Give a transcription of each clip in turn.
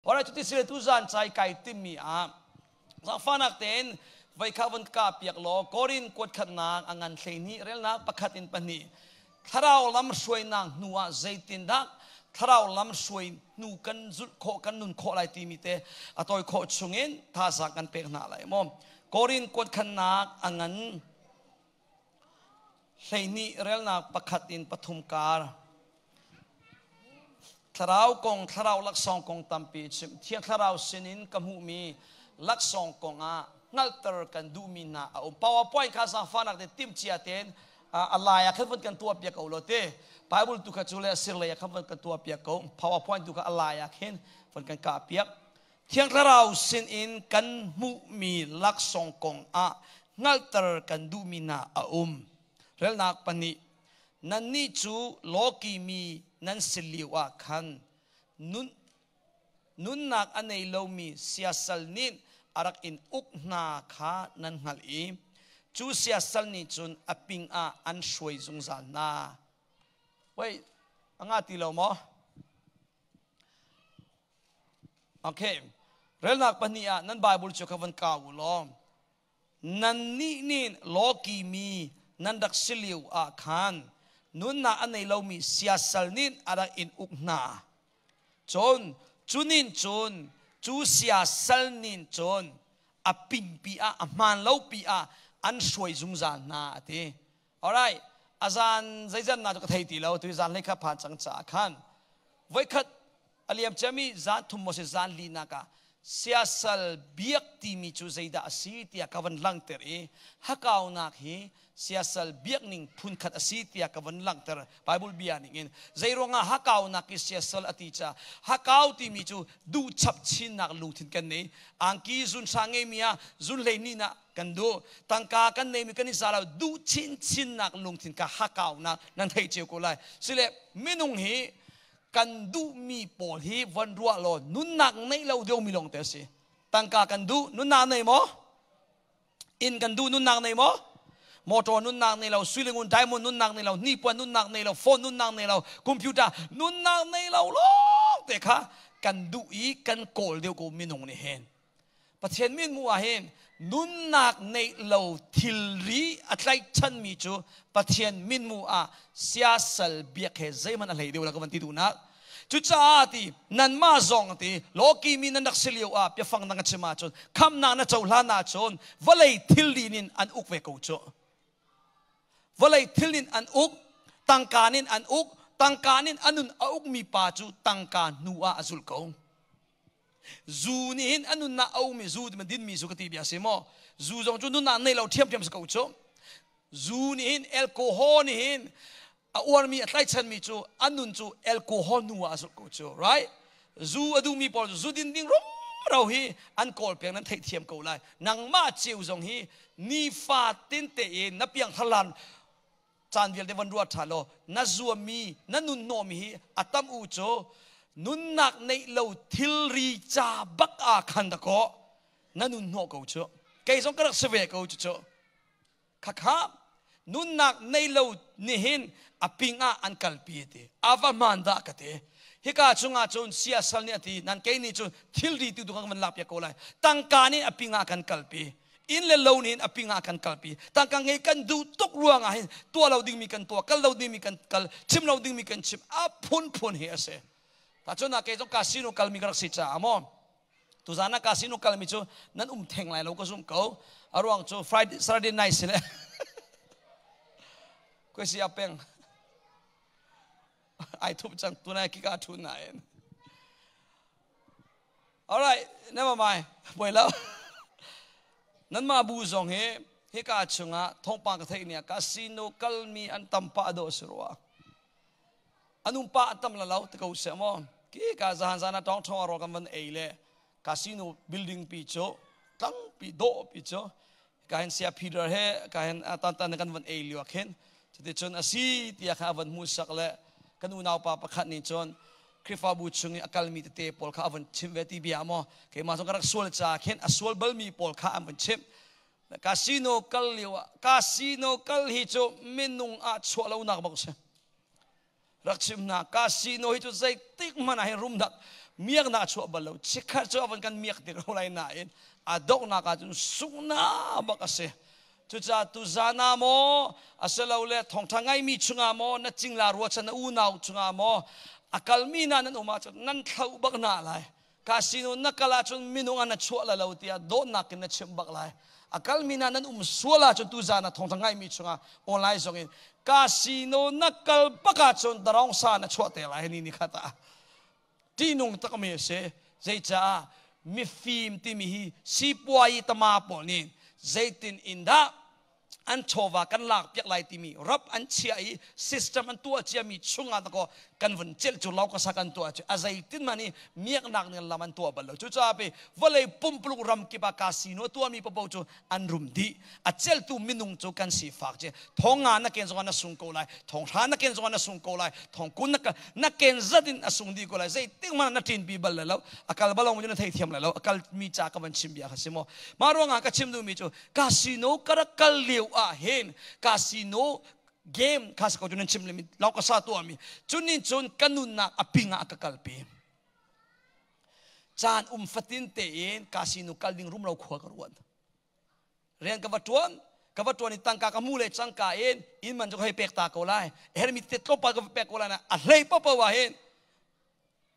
Alright, cuti sile tu zan cai kai timmi ah zaangfahnak tein voi kha von ka piak law Korin kuat khatnak a ngan 12 relnak pakhat in pahnih. Thlarau lam hruainak hnu ah zeitindah thlarau lam hruai hnu kan zulh khawh, kan nun khawh lai timi te a tawi khawh chungin thazaang kan pek hna lai maw? Korin kuat khatnak a ngan 12 relnak pakhat in pathum kar. Thlarau kong, thlarau laksawng kong tampi chim. Thiang Thlarau sinin ka hmuhmi laksawng kong ah hngalhter kan duhmi hna a um. PowerPoint kha zaangfahnak te timhcia tein a lai ah khan von kan tuah piak ko law te. Bible tu kha cu le sir lei ah khan von kan tuah piak ko. PowerPoint tu kha a lai ah khin von kan kah piak. Thiang Thlarau sinin kan hmuhmi laksawng kong ah hngalhter kan duhmi hna a um. Relnak pahnih. Nannih cu lawki mi nan si lio ah khan nun, nunnak a nei lomi siasal nih a rak in uk hna kha nan hngalh i cu siasal nih cun a ping ah an hruai zungzal hna. Wait, a nga ti lo maw? Okay. Relnak pahnih ah nan Bible cu kha van kau u law Nannih nih lawki mi nan rak si lio ah khan nunnak a nei lomi siasal nih a rak in uk hna. Cun cu nin cun cu siasal nin cun a pingpi ah a hmaan lopi ah an hruai zungzal hna a ti. Alright, a zan zeizan na cu ka thei ti lo, tu zan hlei kha phan cang caah khan voikhat a liam ciami zan thum maw si zan li nak ah siasal biak timi cu zeidah a si tiah ka van langhter i hakaunak hi siasal biak ning phunkhat a si tiah ka van langhter Bible bia ning in. Zeiruangah hakaunak hi siasal a ti ca? Hakau timi cu duh chap chinnak lungthin kan nei. Angki zun sa ngeimi ah zun hlei ni na kan duh, tangka kan neimi kan i za lo, duh chinchinnak lungthin ka hakaunak nan theih cio ko lai. Sile minung hi kan duhmi pawl hi von ruah law nunnak neih lo deuhmi lawng te a si. Tangka kan duh, nunnak nei maw? Inn kan duh, nunnak nei maw? Motor nunnak nei lo, suilingun diamond nunnak nei lo, hnipuan nunnak nei lo, phone nunnak nei lo, computer nunnak nei lo lawng te kha kan duh i kan kawl deuh ko minung nih hin. Pathian min mu ah hin nunnak neih lo thilri a tlaihchanmi cu Pathian min mu ah siasal biak he zeihmanh a hlei deuh la ka van ti duhnak. Cucaah ti nanmah zong ti lawki mi nan rak si lio ah biafang dang a chim ahcun khamnak na cohlan ahcun vawlei thilri nin an uk ve ko cu. Vawlei thil in an uk, tangka nin an uk, tangka nin anun a ukmi pa cu tangka hnu ah a zul ko. Zu nih hin a nunnak a ummi zu ti dinmi zu ka ti bia si maw? Zu zong cu nunnak nei lo ṭhiamṭhiam si ko cu. Zu nih hin, alcohol nih hin a uarmi, a tlaichanmi cu a nun cu alcohol nu ah a zulh ko cu, right? Zu a duhmi pawl cu zu din ding rumro hi an kawl peng, nan theihthiam ko lai. Nangmah ceu zong hi nifa tin tein na piang tharlan caan vialte van ruat ṭhan law na zuammi, na nun hnawhmi hi a tam u cu nunnak neih lo thilri ca bak ah khan dakaw na nun hnawh ko cu. Kei zong ka rak si ve ko cu. Cu khakha nunnak nei lo nihin a ping ah an kalpi ti ava hmaan dah ka ti. Hika chungah cun siasal nih a ti nan, kei nih cun thilri tu tu kan van lak piak ko lai. Tangka nih a ping ah kan kalpi, inn le lo nih a ping ah kan kalpi. Tangka ngei kan duh tuk ruang ah hin tuah lo dingmi kan tuah, kal lo dingmi kan kal, chim lo dingmi kan chim, a phunphun hi a si. Ta cun kei zong casino kalmi ka rak si caah maw, tuzan ah casino kalmi cu nan um theng lai lo ka zum ko. A ruang cu Friday, Saturday night si le koi si a peng ai thup cang tunai kika thu na in. Alright, never mind. Poi lo. Nanmah bu zong hi hika chungah thawngpang ka theih ni ah casino kalmi an tam pah dawh si rua. Anum pa an tam la lo te ko se maw. Ki ka zahan zan ah tawng thong ro kan van ei le casino building pi cu tlang pi dawh pi cu ka hin sia Peter he ka hin tan tan kan van ei lio khin cuticun a si tiah kha a van hmuhsak le kan unau pa pakhat nih cun Khrihfabu chung i a kalmi tete pawl kha a van chimh ve ti bia maw. Keimah zong ka rak sual ca khin a sual balmi pawl kha an van chimh. Casino kal lio ah casino kal hi cu minung ah chuah lonak bak si. Rak chim hna, casino hi cu zeitik hmanh ah hin rumnak. Miaknak a chuah bal lo. Chikkhat cu a von kan miak ti ko lai nain a donghnak ah cun sunghnak bak a si. Cucaah tuzan ah maw asilole thawngṭha ngaimi chungah maw na cingla ruachan na unau chungah maw a kalmi hna nan um ahcun nan thloh bak hna lai. Casino na kal ahcun minung ah na chuah la lo tiah dawtnak in na chimh bak lai. A kalmi hna nan um sual ahcun tuzan ah thawngṭha ngaimi chungah online zong in casino na kal bak ahcun darong sa na chuah te lai ni ni khat ah. Ṭihnung takmi a si. Zeicah mifim timi hi sipuai tama pawl nih zeitin in dah an chawva kan lak piak lai timi rap an chia i system an tuah ciami chungah ta ko kan vun celh cu lo ka sa kan tuah cu a zeitin man i miaknak ning lam an tuah bal lo. Cucaah pe vawlei pumpuluk ram kip ah casino tuahmi papo cu an rum dih. A celtu minung cu kan sifak ci. Thong nga na ken zongah na sung ko lai, thong hra na ken zongah na sung ko lai, thong kun na na ken zat in a sung dih ko lai. Zeitik hmanh na ṭin pi bal lai lo. A kal balong na thei thiam lai lo. A kal mi ca ka van chim bia kha si maw. Mah ruangah ka chim duhmi cu casino ka rak kal lio ah hin casino game kha ko cu nan chim lemi lau ka sa tuahmi cunin cun ka nunnak a ping ah ka kalpi. Caan um fatin tein casino kal ding rumro khua ka ruat. Rian ka va ṭuan, ka va ṭuan i tangka ka hmu le cangka in inn man cu ka hei pek ta ko lai. Hermi te tlawmpal ka va pek ko lai na a hlei paohpaoh ah hin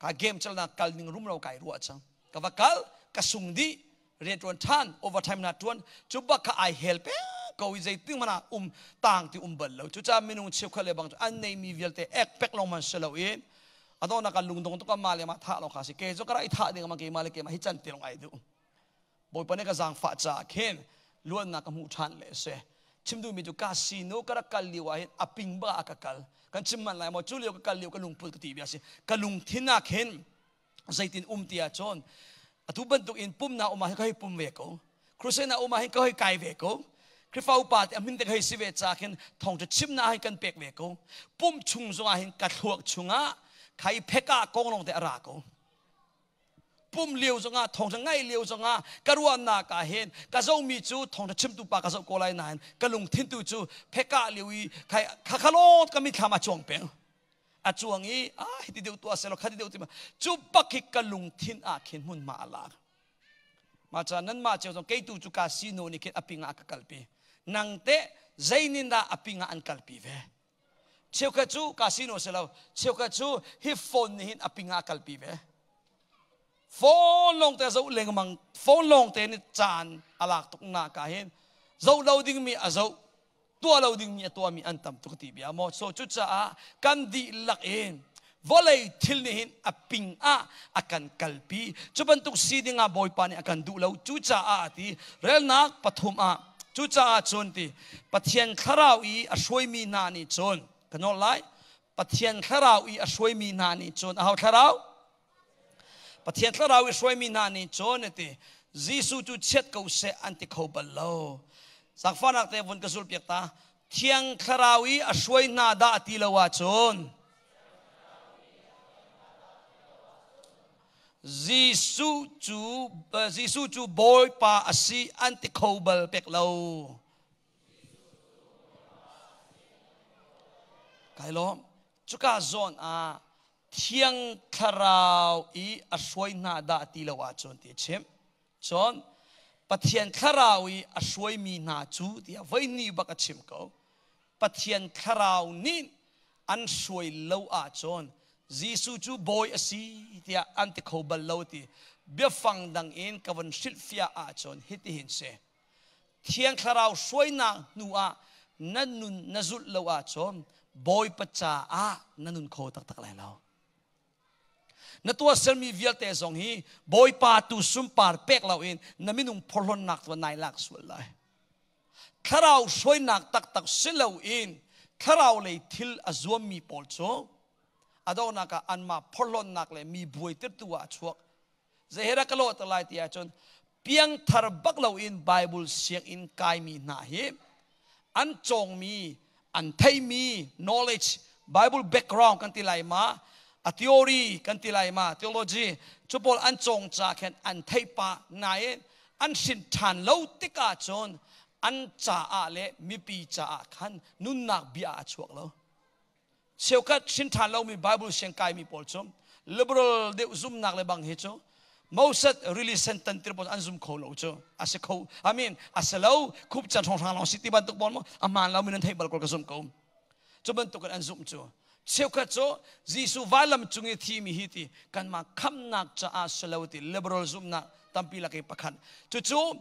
ka game calnak kal ning rumro kai ruah cang. Ka va kal, ka sung dih, rian ṭuan ṭhan, overtime na ṭuan, cu bak kha ai hel peng ko i zeitin hmanh ah um tang ti um bal lo. Cucaah minung cheukhat le bang cu an neimi vialte ek pek lawng man si lo in adawnak ah lungdong tuk ah mah le mah thah lawng kha si. Ke cu ka rak i thah ding ma keimah le keimah hi can ti lawng ai duh. Bawipa nih ka zaangfah caah khin luatnak ka hmuh ṭhan le a si. Chim duhmi cu casino ka rak kal lio ah hin a ping bak ah ka kal. Kan chim manh lai maw? Cu lio ka kal lio ka lungput ka ti bia a si. Ka lungthin ah khin zeitin um ti ahcun atu bantuk in pumnak um ah hin ka hei pum ve ko. Crusade ah um ah hin ka hei kai ve ko. Khrihfa upa te a min te ka hei si ve ca khin thawngṭha chimnak ah hin kan pek ve ko. Pum chung zongah hin ka thluak chungah khai phek ah kong lawng te a ra ko. Pum lio zongah thawngṭha ngaih lio zongah ka ruahnak ah hin ka zohmi cu thawngṭha chimtu pa ka zoh ko lai nain ka lungthin tu cu phekah lio i khai khakhalawt ka mitthlam a cuang peng. A cuang i ah hiti deuh tuah selaw khati deuh ti cu bak hi ka lungthin ah khin hmunhma a lak. Mah ca nanmah cio zong kei tu cu casino nih khin a ping ah ka kalpi. Nang teh zeinin dah a ping ah an kalpi ve? Cheukhat cu casino si lo, cheukhat cu hi phone nih hin a ping ah kalpi ve. Phone lawng te zoh lengmang, phone lawng te nih caan a lak tuk nak ah hin zoh lo dingmi a zoh, tuah lo dingmi a tuahmi an tam tuk ti bia maw. So cucaah kan dihlak in vawlei thil nih hin a ping ah a kan kalpi. Cu bantuk si ding ah Bawipa nih a kan duh lo. Cucaah a ti relnak pathum ah cucaah cun ti Pathian thlarau i a hruaimi hna nih cun ka nawl lai. Pathian thlarau i a hruaimi hna nih cun aho thlarau? Pathian thlarau i hruaimi hna nih cun a ti Jesuh cu chiat ko seh an ti kho bal lo. Zaangfahnak te vun ka zulpiak ta. Thiang thlarau i a hruai hna dah ti lo ahcun Jesuh cu Jesuh cu Bawipa a si an ti kho bal pek lo. Kai lawm. Cuka zawn ah Thiang Thlarau i a hruai hna dah ti lo ahcun ti a chimh. Cun Pathian Thlarau i a hruaimi hna cu tiah voihnih bak a chim ko. Pathian Thlarau nih an hruai lo ahcun Jesuh cu bawi a si tiah an ti kho bal lo ti biafang dang in ka von hrilhfiah ahcun hitihin si. Thiang Thlarau hruainak hnu ah na nun na zulh lo ahcun Bawipa caah na nun kho taktak lai lo. Na tuahsermi vialte zong hi Bawipa tu sunpar pek loin na minung phorhlonnak tu nai lak sual lai. Thlarau hruainak taktak si loin thlarau lei thil a zuammi pawl cu a donghnak ah anmah phorhlonnak le mi buaitertu ah a chuak. Zeihera ka lawh lai ti ahcun piangthar bak loin Bible sianginn kaimi hna hi an cawngmi, an theimi knowledge, Bible background kan ti lai ma, a theory kan ti lai ma, theology, cu pawl an cawng ca khin an theih pah nain an hrin ṭhan lo tikah cun an caah le mipi caah khan nunnak bia a chuak lo. Cheukhat hrin ṭhan lomi Bible siang kaimi pawl cu Liberal deuh zumnak le bang hi cu Moses rili sen tan tir an zum kho lo cu a si kho. I mean a si lo khup chan hrawng hrang long si ti bantuk bon mo a hmaan lo mi nan theih bal ko ka zum ko. Cu bantuk in an zumh cu cheukhat cu Jesuh vailam cung i thimi hi ti kanmah khamnak caah si lo ti liberal zumhnak tampi lak i pakhat. Cucu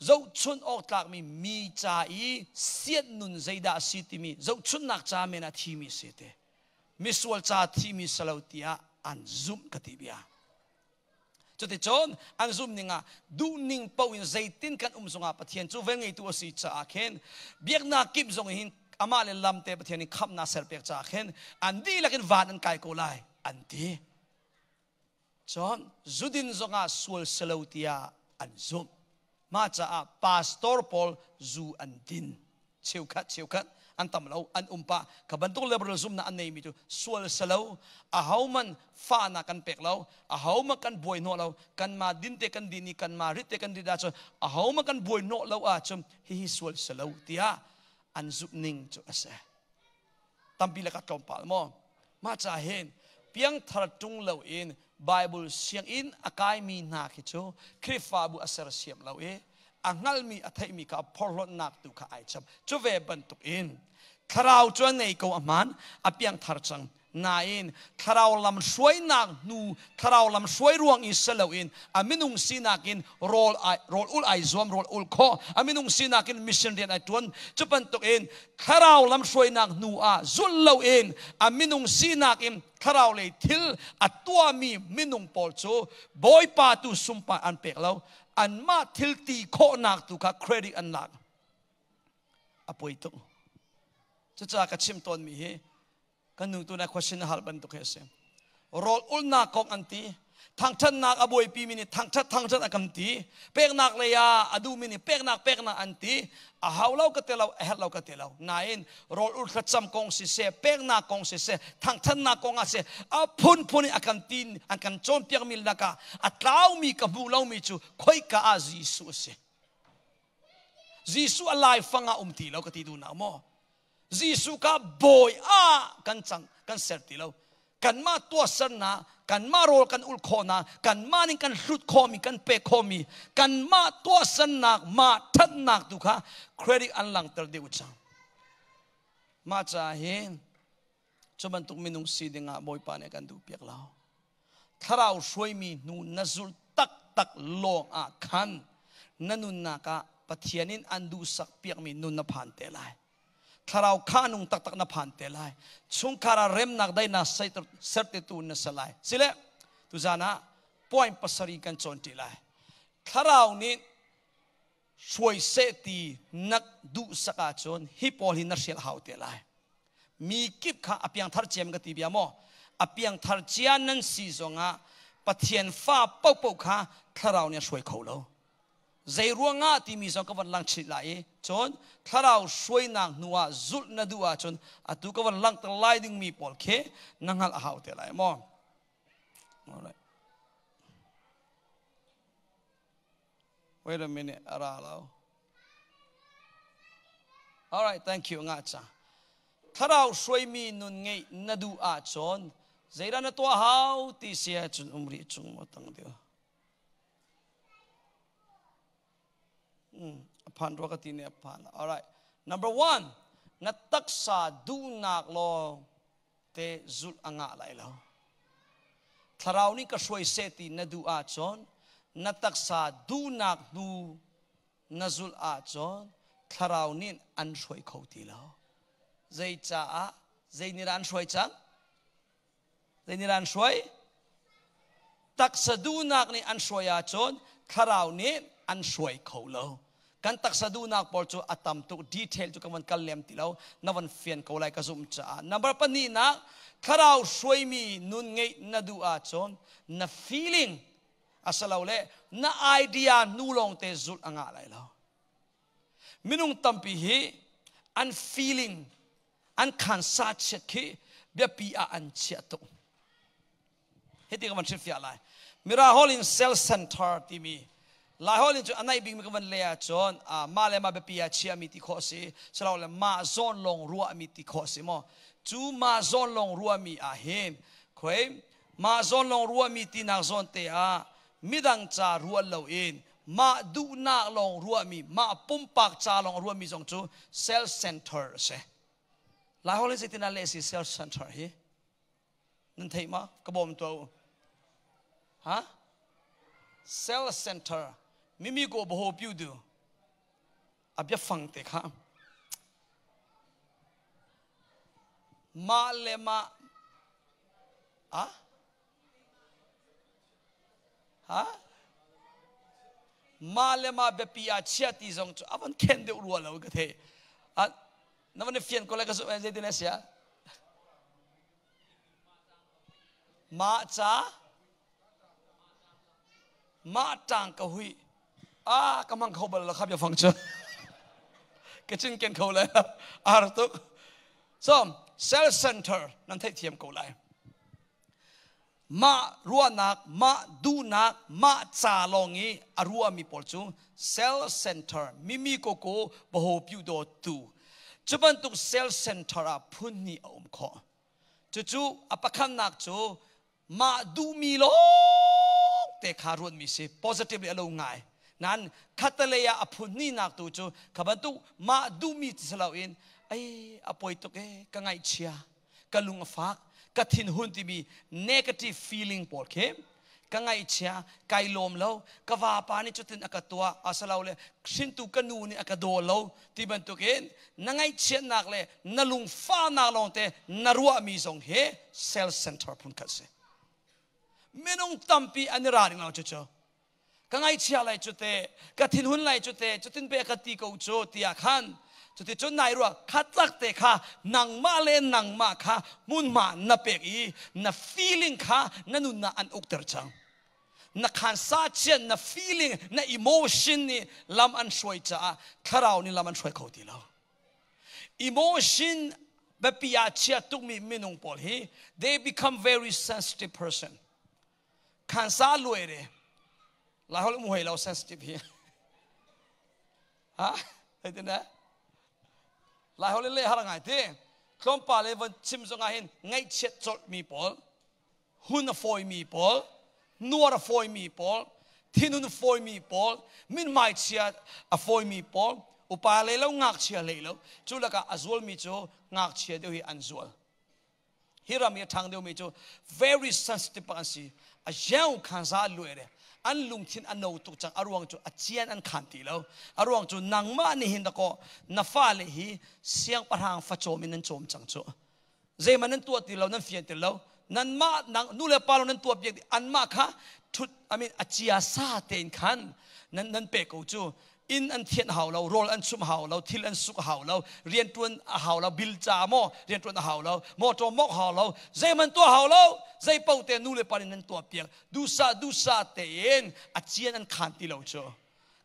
zohchun awk tlakmi mi ca i siat nun zeidah a si timi zohchunnak ca men ah thimi si te misual ca thimi si lo tiah an zumh ka ti bia. Cuticun an zumh ning ah duhning paoh in zeitin kan um zongah Pathian cu velngeitu a si caah khin biaknak kip zong hin amah le lam te Pathian in khamhnak serpiak caah khin an dihlak in van an kai ko lai an ti. Cun zudin zongah sual si lo tiah an zumh. Mah caah pastor pawl zu an din. Cheukhat cheukhat an tam lo an um pah. Kha bantuk liberal zumnak an neimi cu sual si lo. Ahoman fahnak kan pek lo. Ahoman kan buai hnawh lo. Kanmah din te kan din i kanmah rit te kan rit ahcun ahoman kan buai hnawh lo ahcun hihi sual si lo tiah an zumh ning cu a si. Tampi le ka tlawmpal maw? Mah ca hin piangthar ṭung loin Bible sianginn a kaimi hna khi cu Khrihfabu a sersiam lo i a hngalmi a theihmi kha phorhlawtnak tu kha ai chap. Cu ve bantuk in thlarau cu a ngei ko a hmaan, a piangthar cang. Nain thlarau lam hruainak hnu thlarau lam hruai ruang i si loin a minung sinak in rawl ai rawl ul ai zuam rawl ul khawh a minung sinak in mission rian ai tuan cu bantuk in thlarau lam hruainak hnu ah zulh loin a minung sinak in thlarau lei thil a tuahmi minung pawl cu Bawipa tu sumpa an pek lo anmah thil ti khawhnak tu kha credit an lak a poi tuk cucaah ka chim tawnmi hi Kan nu tu na question na hal bantuk hi a si. Rawl ulnak kong an ti. Thangthatnak a buaipi mi nih thangthat thangthat a kan ti. Peknak lei ah a duhmi nih peknak peknak an ti. A hau lo ka ti lo, a herh lo ka ti lo. Nain rawl ul thlacam kong siseh, peknak kong siseh, thangthatnak kong ah siseh, a phunphun in a kan tin, an kan cawnpiakmi lakah a tlaumi ka hmuh lomi cu khoika ah Jesuh a si. Jesuh a laifang ah um ti lo ka ti duhnak maw? Jesuh kha bawi ah kan cang kan ser ti lo. Kanmah tuahsernak, kanmah rawl kan ulh khawhnak, kanmah nih kan hlut khawhmi, kan pek khawhmi, kanmah tuahsernak, mah ṭhatnak tu kha credit an langhter deuh cang. Mah caah hin cu bantuk minung si dingah Bawipa nih a kan duhpiak lo. Thlarau hruaimi hnu na zulh taktak lawng ah khan na nunnak ah Pathian in an duhsak piakmi nun na phan te lai. Thlarau kha nung taktak na phan te lai. Chungkhar ah remnak daihnak sertetu na si lai. Sile, tuzan ah point pasarih kan cawn ṭi lai. Thlarau nih hruai seh ti na duhsak ahcun hi pawl hi na hrial hau te lai. Mi kip kha a piangthar ciam ka ti bia maw? A piangthar cia nan si zongah Pathian fa paohpaoh kha thlarau nih a hruai kho lo. Zei ruangah timi zong ka van lang chih lai i cun thlarau hruainak hnu ah zulh na duh ahcun atu ka van langhter lai dingmi pawl khi na hngalh a hau te lai maw? Alright. Wait a minute, a ra lo. All right, thank you nga cha. Thlarau hruaimi nun ngeih na duh ahcun zeidah na tuah hau ti si ahcun um rih chung maw tang deuh. A phan rua ka ti ne a phan. All right. Number one, na taksa duhnak law te zulh a ngah lai lo. Thlarau nih ka hruai seh ti na duh ahcun na taksa duhnak hnu na zulh ahcun thlarau nih an hruai kho ti lo. Zeicaah? Zei nih dah an hruai cang? Zei nih dah an hruai? Taksa duhnak nih an hruai ahcun thlarau nih an hruai kho lo. Kan taksa duhnak pawl cu a tam tuk detail cu ka van kal lem ti lo na van fian ko lai ka zumh caah. Number pahnihnak thlarau hruaimi nun ngeih na duh ahcun na feeling asilole na idea hnu lawngte zulh a ngah lai lo. Minung tampi hi an feeling an khansa chiat khi biapi ah an chiah tuk. Hiti ka van hrilhfiah lai. Mira hall in cell center timi Lai hall in cu a naih bikmi ka van le ahcun mah le mah biapi ah chiahmi ti khawh a si. Silole mah zawn lawng ruahmi ti khawh a si maw? Cu mah zawn lawng ruahmi ah hin khoi Mah zawn lawng ruahmi tinak zawn te ah midang ca ruat loin mah duhnak lawng ruahmi, mah pumpak ca lawng ruahmi zong cu self center a si. Laiholh in zeitin ah leh si self center hi? Nan theih ma? Ka bawm tuah u. Ha? Self center. Mimi ko boho piu du. A biafang te kha. Mah le mah a ha mah le mah biapi ah chia ti zong cu a van khen deuh rua lo ka thei. A na van i fian ko lai ka zumh zeitin a sia? Mah ca mah ṭang ka hui ah ka mang kho bal lo kha biafang cu ka cinken kho lai ar tuk. So self center nan theihthiam ko lai. Mah ruahnak, mah duhnak, mah ca lawng i a ruahmi pawl cu self center, mimi koko baho piu daw tu. Cu bantuk self center ah phun hnih a um khawh. Cucu a pakhatnak cu mah duhmi lawng te kha ruatmi si, positively a lo ngai. Nan khatalei ah a phun hnihnak tu cu kha bantuk mah duhmi ti si loin ai a poi tuk e, ka ngaihchia, ka lung a fak, ka thinhun timi negative feeling pawl khi, ka ngaihchia, kai lawm lo, ka vapa nih cutin a ka tuah asalole hrintu ka nu nih a ka daw lo ti bantukin na ngaihchiatnak le na lungfahnak lawngte na ruahmi zong hi self center phun khat si. Minung tampi an i ralring lo. Cucu ka ngaihchia lai cu te, ka thinhun lai cu te, cutin pe ka ti ko cu tiah khan cuti cun nai ruah khatlak te kha nangmah le nangmah kha hmunhma na pek i na feeling kha na nunnak an ukter cang. Na khan sa chian na feeling, na emotion nih lam an hruai caah thlarau nih lam an hruai kho ti lo. Emotion biapi ah chia tukmi minung pawl hi they become very sensitive person. Khan sa luai re lai hol um hoi lo sensitive hi ha hei na lai hol le har ngai te. Tlawmpa le von chim zong ah hin ngaihchiat colh mi pawl, hun a fawi mi pawl, nuar a fawi mi pawl, thinhun a fawi mi pawl, minmai chia a fawi mi pawl, upa lei lo, ngakchia lei lo. Cu lakah a zual mi cu ngakchia deuh hi an zual. Hi ram i a ṭhang deuhmi cu very sensitive bak an si. A yeu khan za luai re an lungthin a no tuk cang. A ruang cu a cian an khan ti lo. A ruang cu nangmah nih hin dakaw na fale hi siangpahrang facawm in nan cawm cang cu. Zeihmanh nan tuah ti lo, nan fian ti lo. Nanmah nang nu le pa lo nan tuah piak anmah kha thut, I mean, a chia sa tein khan nan pe ko cu. Inn an thianh hau lo, rawl an chumh hau lo, thil an suk hau lo, rianṭuan a hau lo, bil ca maw rianṭuan a hau lo, motor mok hau lo, zeihmanh tuah hau lo, zei paoh te nu le pa nih nan tuah piak. Duhsah duhsah tein a cian an khan ti lo cu.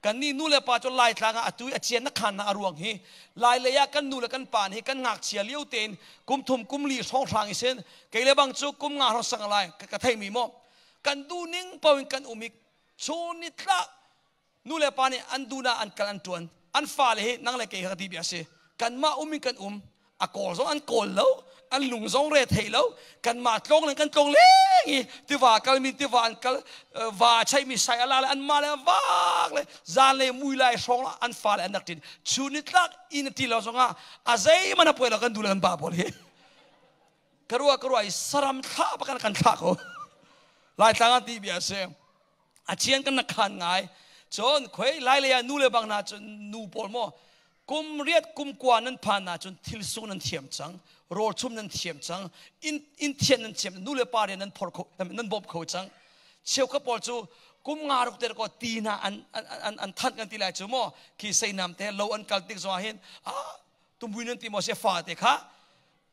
Kannih nu le pa cu Laitlang ah atu i a cian na khan na a ruang hi Lai lei ah kan nu le kan pa nih kan ngakchia lio tein kum thum kum li hrawng hrang i sin kei le bang cu kum nga hrawng sang lai ka theimi maw kan duh ning paoh in kan um i chun ni tlak nu le pa nih an duhnak an kal an ṭuan. An fale hi nang le kei kha ti bia si. Kanmah um in kan um, a kawl zong an kawl lo, an lung zong re thei lo. Kanmah tlong le kan tlong leng i tiva kalmi tiva an kal, va chaimi sai ala le an mah le vak le zan le mui lai hrawng an fale an rak ṭin. Chun ni tlak in ti lo zongah a zeihmanh a puai lo kan du le kan pa pawl hi. Ka ruah ka ruah i saram thlah bakan kan thlah ko. Laitlang ah ti bia si. A chian kan na khan ngai. Cun khoi lai lei ah nu le bang na cun nu pawl maw kum riat kum kua nan phan na cun thil sung nan thiam cang, rawl chum nan thiam cang, in in thian nan thiam, nu le pa rian nan phor kho, nan bawm kho cang. Cheukhat pawl cu kum nga ruk te ko ti na an an an than kan ti lai cu maw khi sei nam te lo an kal tik zong ah hin a tumui nan ti maw se fa te kha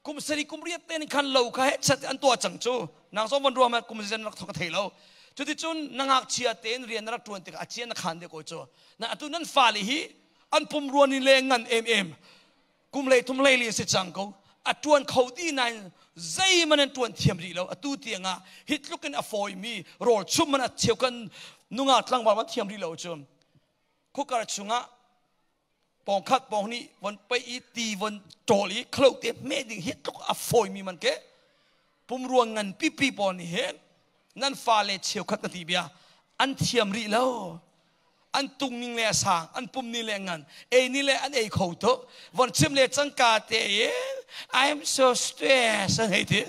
kum sari kum riat te khan lo kha he chat an tuah cang cu. Nang zong van ruam kum zen rak thok thei lo. Cuticun na ngakchia tein rian na rak tuan tikah a cian na khan de ko cu. Na atu nan fale hi an pum ruan in le ngan em em kum lei thum lei li si cang ko, a tuan kho di nain zeiman an tuan thiam rih lo. Atu tiangah hi tluk in a fawi mi rawl chum man a cheu kan nunga tlangval man thiam rih lo cu. Khukar chungah pawng khat pawng nih von pei i ti von ṭawl i khlo te hme ding hi tluk a fawimi man ke pumrua ngan pipi pawl nih hin. Nan fale cheukhat na ti bia an thiam rih lo. An tung ning le a sang, an pum ni le ngan, ei ni le an ei kho tuk. Von chim le cangka te in I am so stressed an hei ti.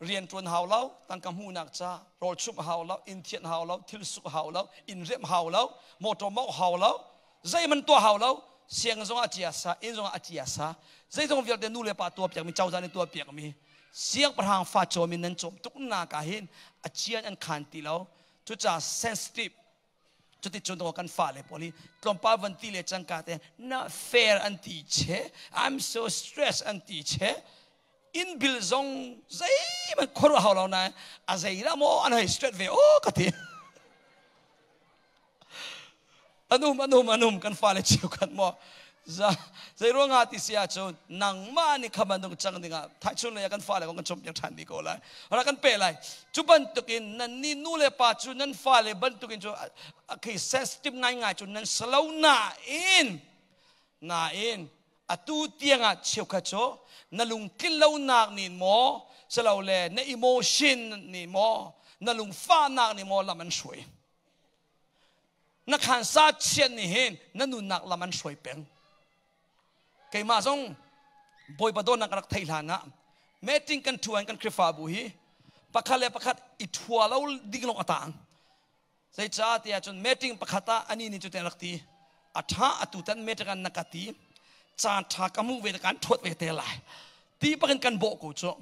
Rian ṭuan hau lo, tangka hmuhnak ca, rawl chumh hau lo, inn thianh hau lo, thil suk hau lo, inn remh hau lo, motor mawngh hau lo, zeihmanh tuah hau lo, sianginn zong ah cia sa, inn zong ah a cia sa, zeizong vialte nu le pa tuah piakmi, cozah nih tuah piakmi, siangpahrang fa cawm in nan cawm tuk nak ah hin a cian an khan ti lo. Cucaah sensitive cuticun kan fale pawl hi tlawmpal van ti le cangka te na fair an ti che, I'm so stressed an ti che, inn bil zong zeihmanh khuaruah hau lo nain a zei dah maw an hei straight ve o ka ti. Anum anum anum kan fale cheukhat maw zei ruangah ti si ahcun nangmah nih kha bantuk cang dingah thaichun lei ah kan fale kong kan chompiak ṭhan dih ko lai rak kan pe lai. Cu bantukin nan nih nu le pa cu nan fale bantukin cu khi sensitive ngaingai cu nan salo nain nain atu tiangah cheukhat cu na lungtlin lonak nih maw silole na emotion nih maw na lungfahnak nih maw lam an hruai, na khansa chiat nih hin na nunnak lam an hruai peng. Keimah zong Bawipa dawtnak ka rak theih hlan ah meeting kan ṭhuan kan Khrihfabu hi pakhat le pakhat i ṭhua lo ding lawng a taang. Zeicah tiah cun meeting pakhat ah ani nih cutin rak ti, a ṭha, atu tan meeting an na ka ti, caan ṭha ka hmuh ve kan ṭhuat ve te lai ti bakin kan bawh ko cu.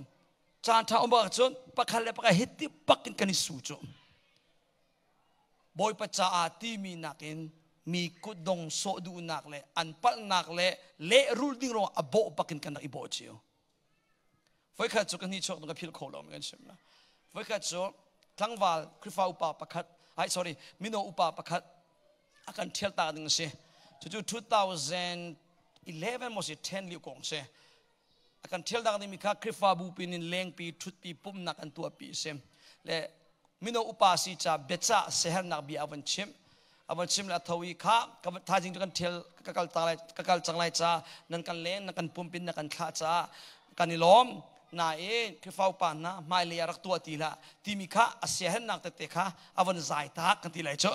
Caan ṭha um bak cun pakhat le pakhat hiti bakin kan i su cu. Bawipa caah timi nakin mi kutdong sawh duhnak le an palhnak le lehrul ding ruangah a bawh bakin kan rak i bawh cio. Voikhat cu ka hni chuak ka philh kho lo kan chim la. Voikhat cu tlangval Khrihfa upa pakhat, ai sorry, mino upa pakhat a kan ṭhial tak ding a si. Cucu 2011 maw si 10 liu kong si. A kan ṭhial tak ding mi kha Khrihfabu pin in lengpi ṭhutpi pumhnak an tuahpi a si. Le mino upa si ca biacah sehernak bia a van chimh. A van chim le a tho i kha ka thaizing cu kan ṭhial ka kal ta lai, ka kal cang lai ca nan kan len na kan pumpin na kan thlah caah kan i lawm, nain Khrihfa upa hna hmailei ah rak tuah ti hlah timi kha a siahernak tete kha a von zai tak kan ti lai cu.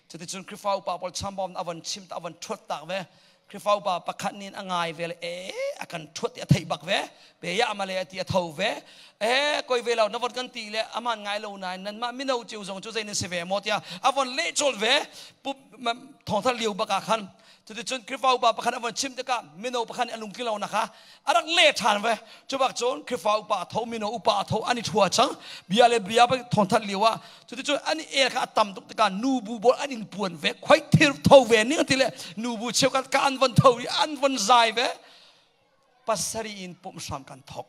Cuticun Khrihfa upa pawl chambawm a von chim a von ṭhuat tak ve. Khrihfa upa pakhat nih a ngai ve le e a kan ṭhuat i a theih bak ve pe ya amale a ti a tho ve e koi ve lo na von kan ti le aman ngai lo nain nanmah mino cio zong cu zei nan si ve maw tiah a von leh cawl ve pup thawngthar liu bak ah khan. Cuticun Khrihfa upa pakhat a von chim tikah mino pakhat nih a lungtling lo nak kha a rak leh ṭhan ve. Cu bak cun Khrihfa upa a tho, mino upa a tho, an i ṭhua cang bia le bia thawngthar lio ah. Cuticun an i el kha a tam tuk tikah nubu bawl an in puan ve, khoi thir tho ve ning ti le nubu cheukhat ka an von tho i an von zai ve. Pasarih in pumh hram kan thok.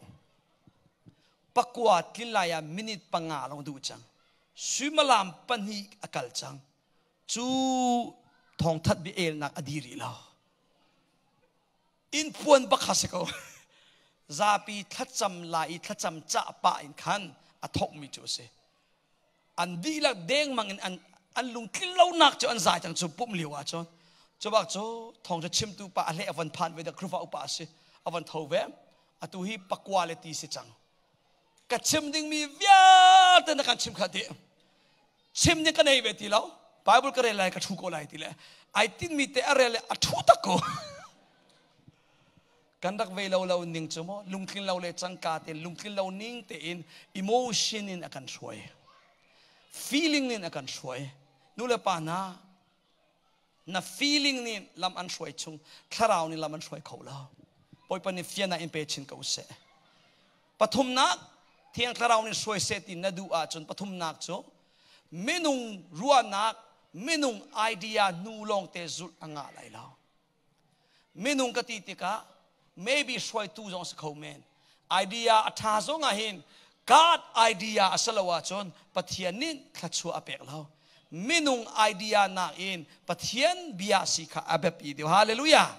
Pakua tlin lai ah minute 5 lawng duh cang. Suimilam 2 a kal cang. Cu thawngthat bia elnak a di rih lo. Inn puan bak kha si ko. Zapi thlacam lai i thlacam cah pah in khan a thokmi cu a si. An dihlak dengmang in an lungtlin lonak cu an zai cang cu pumh lio ah cun. Cu bak cu thawngṭha chimtu pa a hleh a von phan ve da Khrihfa upa a si. A von tho ve. Atu hi pakua le ti si cang. Ka chim dingmi vialte na kan chim kha ti. Chim nih ka nei ve ti lo. Bible ka rel lai, ka thu ko lai ti le ai tinmi te a rel le a thu tak ko. Kan rak ve lo lo ning cu maw lungtlin lo le cangka te lungtlin lo ning tein emotion in a kan hruai, feeling in a kan hruai. Nu le pa hna, na feeling nih lam an hruai chung thlarau nih lam an hruai kho lo. Bawipa nih fianah in pe chin ko seh. Pathumnak, Thiang Thlarau nih hruai seh ti na duh ahcun pathumnak cu minung ruahnak, minung idea hnu lawngte zulh a ngah lai lo. Minung ka ti tikah maybe hruaitu zong si kho men. Idea a ṭha zong ah hin God idea a si lo ahcun Pathian nih thluachuah a pek lo. Minung idea nakin Pathian bia si kha a biapi deuh. Hallelujah.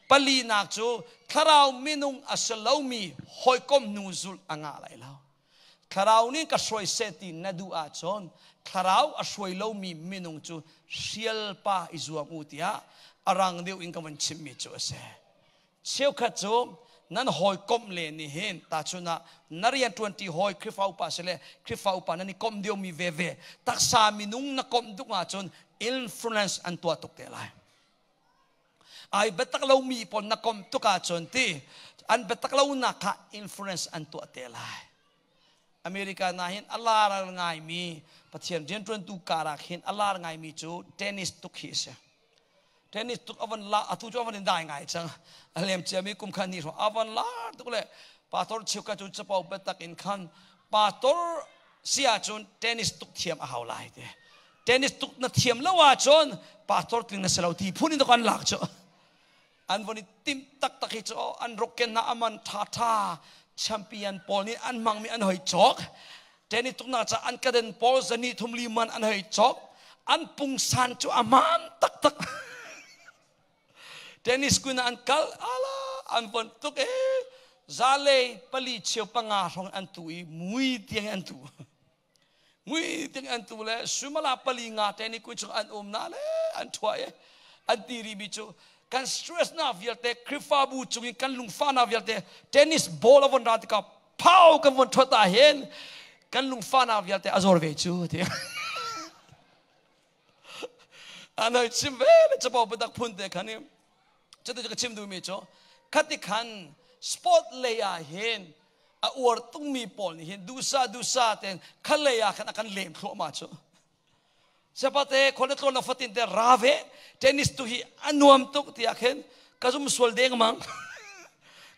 Palinak cu thlarau minung a si lomi hawikom hnu zulh a ngah lai lo. Thlarau nih ka hruai seh ti na duh ahcun thlarau a hruai lomi minung cu hrial pa i zuam u tiah a rang deuh in ka van chimmi cu a si. Cheukhat cu Nan hawikomh le nih hin tahchun ah na rian ṭuanṭi hawi Khrihfa upa si le Khrihfa upa nan i komh diomi veve taksa minung na komh duk ahcun influence an tuah tuk te lai. Ai biatak lomi pawl na komh tuk ahcun ti an biatak lonak kha influence an tuah te lai. America na hin a lar ngaimi Pathian rianṭuantu karak hin a lar ngaimi cu tennis tuk hi a si. Tennis tuk avan la atu cu avan in dai ngai cang. A lem ciami kum khan ni hrawng avan lar tuk le pastor cheuka cu capo biatak in khan pastor si ahcun tennis tuk thiam a hau lai te. Tennis tuk na thiam lo ahcun pastor tling na si lo ti phun in kan lak cu. An von i timh taktak hi cu an rokken na aman tha tha champion pawl nih an hmangmi an hoi cawk. Tennis tuknak ca an kaden pawl zani thum li man an hoi cawk. An pungsan cu a hmaan taktak. Tennis kun an kal ala an von tuk e zalei pali cheu panga hrawng an tu i mui tiang an tu. Mui tiang an tu le sumala pali nga tennis kun chung an um na le an thua e an ti ri mi cu kan stress na vialte Khrihfabu cung in kan lungfa na vialte tennis ball a von ra tikah phau kan von thuat ah hin kan lungfa na vialte a zor ve cu ti anoi chim ve le chapo padak phun te khan i cuti ka chim duhmi cu khati khan sport lei ah hin a uar tungmi pawl nih hin dusa dusa ten kha lei ah khan a kan lem thluahmah cu sepate khol na tlawn na fatin te ra ve tennis tu hi a nuam tuk tiah khin ka zum sual deng mang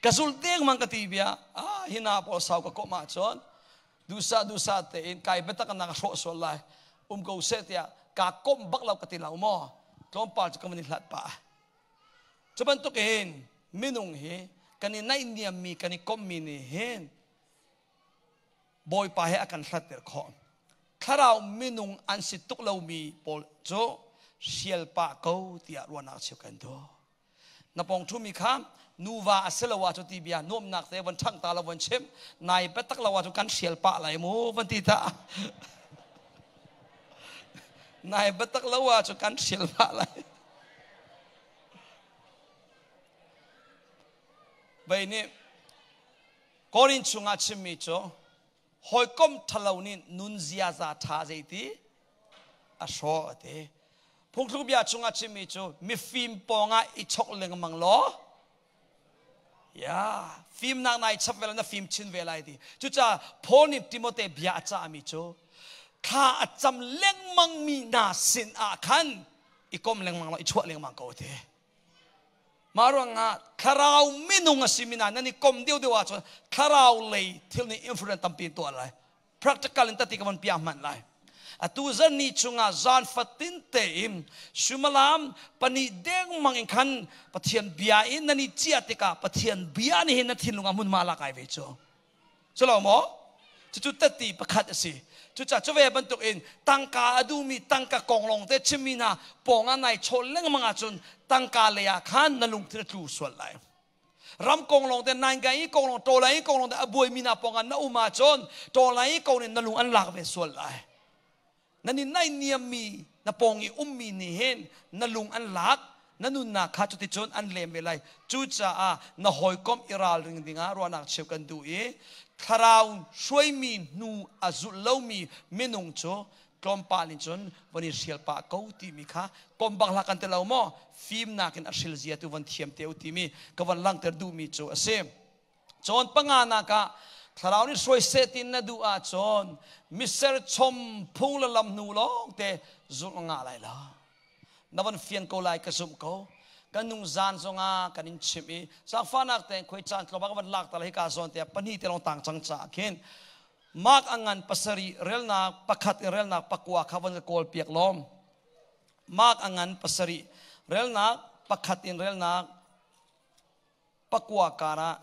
ka zul deng mang ka ti bia ah hina pawl sau ka kawh ma cun dusa dusa tein kai biatak nak hrawh sual lai um ko seh tiah ka komh bak lo ka ti lo maw tlawmpal cu ka van i hlat pah cu bantuk in minung hi kan i naihniam mi kan i komh mi nih hin Bawipa he a kan hlatter khawh thlarau minung an si tuk lomi pawl cu hrial pah ko tiah ruahnak cheu kan duh na pong thumi kha nuva a si lo ah cu ti bia nuamnak te von ṭhang ta lo von chim nai biatak lo ah cu kan hrial pah lai mu van ti ta nai biatak lo ah cu kan hrial pah lai Vei nih Korin chungah chimmi cu hawikom ṭhalo nih nun ziaza ṭha zeiti a hrawh a ti. Phungthluk bia chungah chimmi cu mifim pawngah i chok lengmang law ya fimnak nai chap ve na fim chin ve lai ti. Cucaah Paul nih Timote bia a cahmi cu thla a cam lengmang mi hna sin ah khan i kom lengmang law i chuah lengmang ko ti. Mah ruangah thlarau minung a simi hna nan i kom deuhdeuh ahcun thlarau lei thil nih influence tampi in tuah lai. Practical in tati ka von piah hmanh lai. Atu zan ni chungah zan fatin tein suimilam pahnih dengmang in khan Pathian bia in nan i ciah tikah Pathian bia nih hin na thinlung ah hmunhma lak ai ve cu. Culo maw? Cucu tati pakhat a si. Cucaah cu ve bantuk in tangka a duhmi tangka kong lawng te chimmi hna pawng ah nai chawl lengmang ahcun tangka lei ah khan na lungthin a tlu sual lai. Ram kong lawng te naingai i kong lawng tawlai i kong lawng te a buaimi hna pawng ah na um ahcun tawlai i kong nih na lung an lak ve sual lai. Nan i naihniammi na pawng i ummi nih hin na lung an lak na nunnak kha cuticun an lem ve lai. Cucaah na hawikom i ralring dingah ruahnak cheu kan duh i thlarau hruaimi hnu a zulh lomi minung cu tlawmpal in cun von i hrial pah ko timi kha kom bak hlah kan ti lo maw fimnak in a hril zia tu von thiam te u timi ka von langhter duhmi cu a si. Cawn panganak ah thlarau nih hruai seh tin na duh ahcun miserchom phung le lam hnu lawng te zulh ngah lai lo. Na van fian ko lai ka zumh ko. Kan nung zan zongah kan in chimh i zaangfahnak tein khuai caan tlawm ah ka van lak ta lai hika zawn te pahnih te lawng tang cang caah khin Mark a ngan pasarih relnak pakhat in relnak pakua kha van ka kawl piak lawm. Mark a ngan pasarih relnak pakhat in relnak pakua karah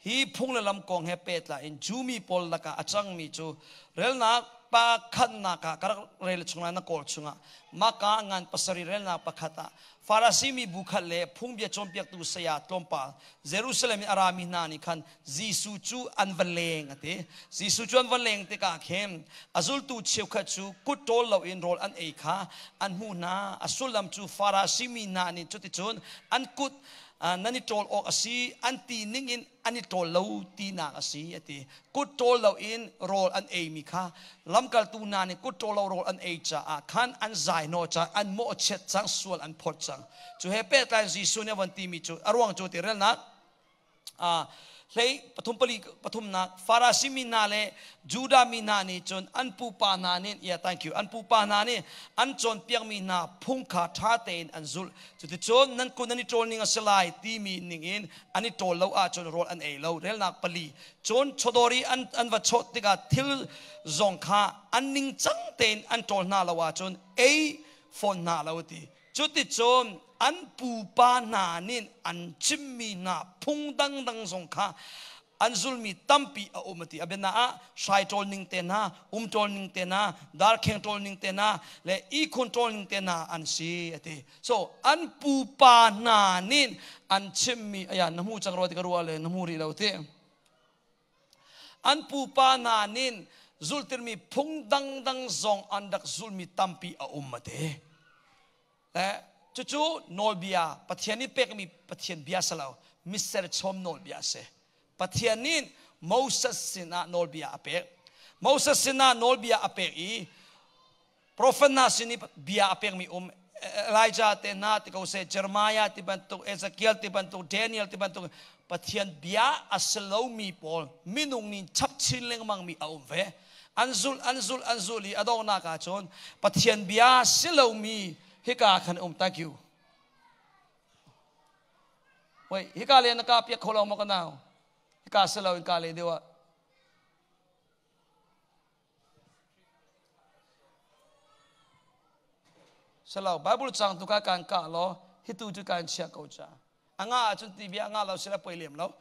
hi phung le lam kong he pehtlai in Jumi pawl lakah a cangmi cu relnak pakhatnak ah ka rak rel chungah na kawl chungah maka ngan pasarih relnak pakhat ah Farasi mi bu khat le phungbia cawnpiaktu saya tlawmpal Jerusalem in a rami hna nih khan Jesuh cu an va leng a ti. Jesuh cu an va leng tikah khin a zultu cheukhat cu kut ṭawl loin rawl an ei kha an hmuh hna. A sullam cu Farasi mi hna nih cuticun an kut Nan i ṭawl awk a si an ti ning in an i ṭawl lo tinak a si a ti. Kut ṭawl lo in rawl an eimi kha lamkaltu hna nih kut ṭawl lo rawl an ei caah khan an zai hnawh cang, an mawhchiat cang, sual an phawt cang. Cu he pehtlai in Jesuh nih a von timi cu a ruang cu ti relnak hlei pathum pali pathumnak Farasi mi hna le Judah mi hna nih cun an pupa hna nih yeah thank you an pupa hna nih an cawnpiakmi hna phung kha ṭha tein an zulh. Cuticun nan kun an i ṭawl ning a si lai timi ning in an i ṭawl lo ahcun rawl an ei lo. Relnak pali. Cun chawdawr i an va chawt tikah thil zong kha an ningcang tein an ṭawl hna lo ahcun ei fawn hna lo ti. Cuticun an pupa hna nih an chimmi hna phung dangdang zong kha an zulmi tampi a um a ti. A biana ah hrai ṭawl ning te hna, um ṭawl ning te hna, darkheng ṭawl ning te hna, le ihkhun ṭawl ning te hna an si a ti. So an pupa hna nih an chimmi aya na hmu cang rua ti ka ruah le na hmu rih lo ti. An pupa hna nih zultirmi phung dangdang zong an rak zulmi tampi a um a ti. Le cucu nawlbia Pathian nih pekmi Pathian bia si lo, miserchom nawlbia a si. Pathian nih Moses sinah nawlbia a pek. Moses sinah nawlbia a pek i Profet hna sin i bia a pekmi um Elijah te hna ti ko seh, Jeremiah ti bantuk, Ezekiel ti bantuk, Daniel ti bantuk Pathian bia a si lomi pawl minung nih chap chin lengmang mi a um ve. An zulh, an zulh, an zulh i a donghnak ah cun Pathian bia si lomi hika khan um. Thank you. Wait, hika le na ka piak kho lo maw ka nau? Hika si lo in ka le deuh ah. Selo Bible cang tu ka kan ka lo hitu cu kan chia ko cha. Anga ahcun ti bia anga lo sila poi lem lo.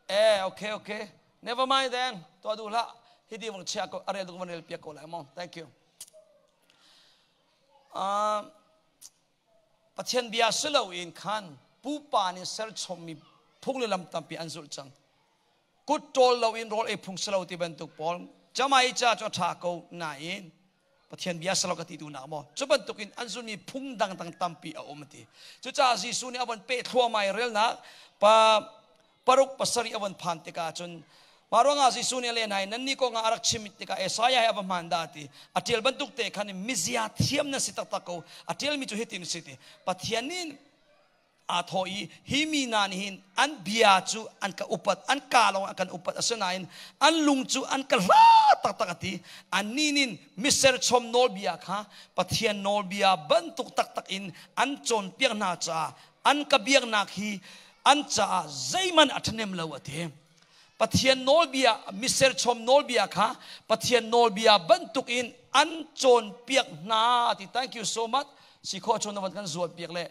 Eh okay okay. Never mind then. To du hlah. Hiti vong chia ko arel du van rel piak ko lai mo. Thank you. Pathian bia si lo in khan pupa nih serchommi phung le lam tampi an zulh cang. Kut ṭawl loin rawl ei phung si lo ti bantuk pawl camai ca cu a ṭha ko nain Pathian bia si lo ka ti duhnak maw cu bantukin an zulmi phung dangdang tampi a um a ti. Cucaah Jesuh nih a von peh thluahmah i relnak pa paruk pasarih a von phan tikah cun mah ruangah Jesuh nih a leh hna i nannih kongah a rak chim tikah Isaiah he a va hmaan dah ti a ṭial bantuk te khan mizia thiam na si taktak ko a ṭialmi cu hitin a si ti Pathian nih aa thawh i hi mi hna nih hin an bia cu an ka upat an ka lawng an kan upat asinain an lung cu an ka hla taktak a ti annih nih miserchom nawlbia kha Pathian nawlbia bantuk taktak in an cawnpiak hna caah an ka biaknak hi an caah zeihmanh a ṭhahnem lo a ti Pathian nawlbia miserchom nawlbia kha Pathian nawlbia bantuk in an cawnpiak hna ti thank you so much si khawh chun van kan zual piak le